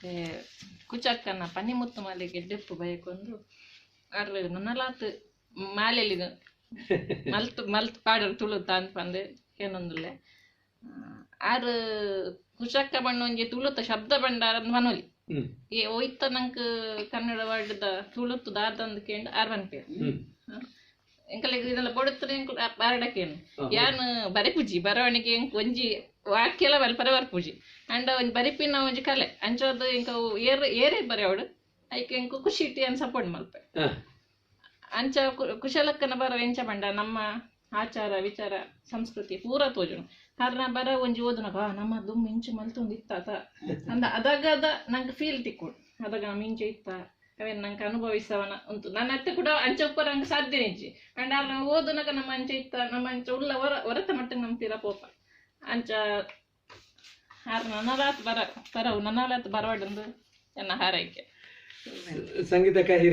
ಮತ್ತೆ ಕುಚಕ್ಕನ ಪನ್ನಿಮುತ್ತು ಮಾಲೆಗೆ ಎಡ್ಡೆಪ್ಪು ಬಯಕೊಂದು ಅರ್ ನನಲಾತ್ ಮಾಲೆಲಿನ ಮಲ್ತ್ ಮಲ್ತ್ ಪಾಡರ್ ತುಳುತ ಪಂದ್ ಕೇನೊಂದುಲ್ಲೆ. ಆರ್ ಕುಚಕ್ಕ ಬಣ್ಣ ಒಂಜಿ ತುಳುತ ಶಬ್ದ ಭಂಡಾರ ಪನೊಲಿ. ಏ ಒಯ್ತ ನಂಕ್ ಕನ್ನಡ ವರ್ಡ್ದ ತುಳುತು ದಾದಂದ್ ಕೇಂಡ್ ಆರ್ ಪನ್ಪೆರ್. ಎಂಕಲೆಗ್ ಇದೆಲ್ಲ ಬೊಡುತ್ತನೆ ಎಂಕುಲು ಬಾರಡಕೇನು. ಯಾನ್ ಬರೆಪುಜಿ, ಬರವಣಿಗೆ ಎಂಕ್ ಒಂಜಿ ವಾಕ್ಯಲ ಬಲ್ಪರೆ ಬರ್ಪುಜಿ. ಅಂಡ ಒಂಜಿ ಬರಿಪಿನ ಒಂಜಿ ಕಲೆ ಅಂಚಾದ್ ಎಂಕ ಏರ್ ಏರೇ ಬರೆವಡು ಐಕ್ ಎಂಕ್ ಖುಷಿ ಇಟ್ಟು ಯಾನ್ ಸಪೋರ್ಟ್ ಮಲ್ಪೆ. ಅಂಚ ಕುಶಲಕ್ಕನ ಬರವು ಎಂಚ ಪಂಡ ನಮ್ಮ ಆಚಾರ ವಿಚಾರ ಸಂಸ್ಕೃತಿ ಪೂರ ತೋಜುಂಡು. ಅರ್ನ ಬರ ಒಂಜಿ ಓದುನಗ ನಮ್ಮ ದುಂಬು ಇಂಚ ಮಲ್ತೊಂದು ಇತ್ತ ಅಂದ ಅದಾಗದ ನಂಗೆ ಫೀಲ್ ತಿಕ್ಕೊಡು. ಅದಾಗ ನಮ್ಮ ಇಂಚ ಇತ್ತ ಅವೇನ್ ನಂಗೆ ಅನುಭವಿಸವನ ಉಂಟು. ನನ್ನ ಅತ್ತೆ ಕೂಡ ಅಂಚ ಉಪ್ಪರ ನಂಗೆ ಸಾಧ್ಯ ಇಜ್ಜಿ. ಅಂಡ ಅರ್ನ ಓದುನಗ ನಮ್ಮ ಅಂಚ ಇತ್ತ ನಮ್ಮ ಅಂಚ ಉಲ್ಲ ಹೊರ ಹೊರತ ಮಟ್ಟ ನಮ್ಮ ತೀರ ಪೋಪ. ಅಂಚ ಆರ್ ನನಲಾತ್ ಬರ ಬರವು ನನಲಾತ್ ಬರವಡಂದು ಎನ್ನ ಹಾರೈಕೆ. ಸಂಗೀತಕ್ಕ ಹಿರೇ.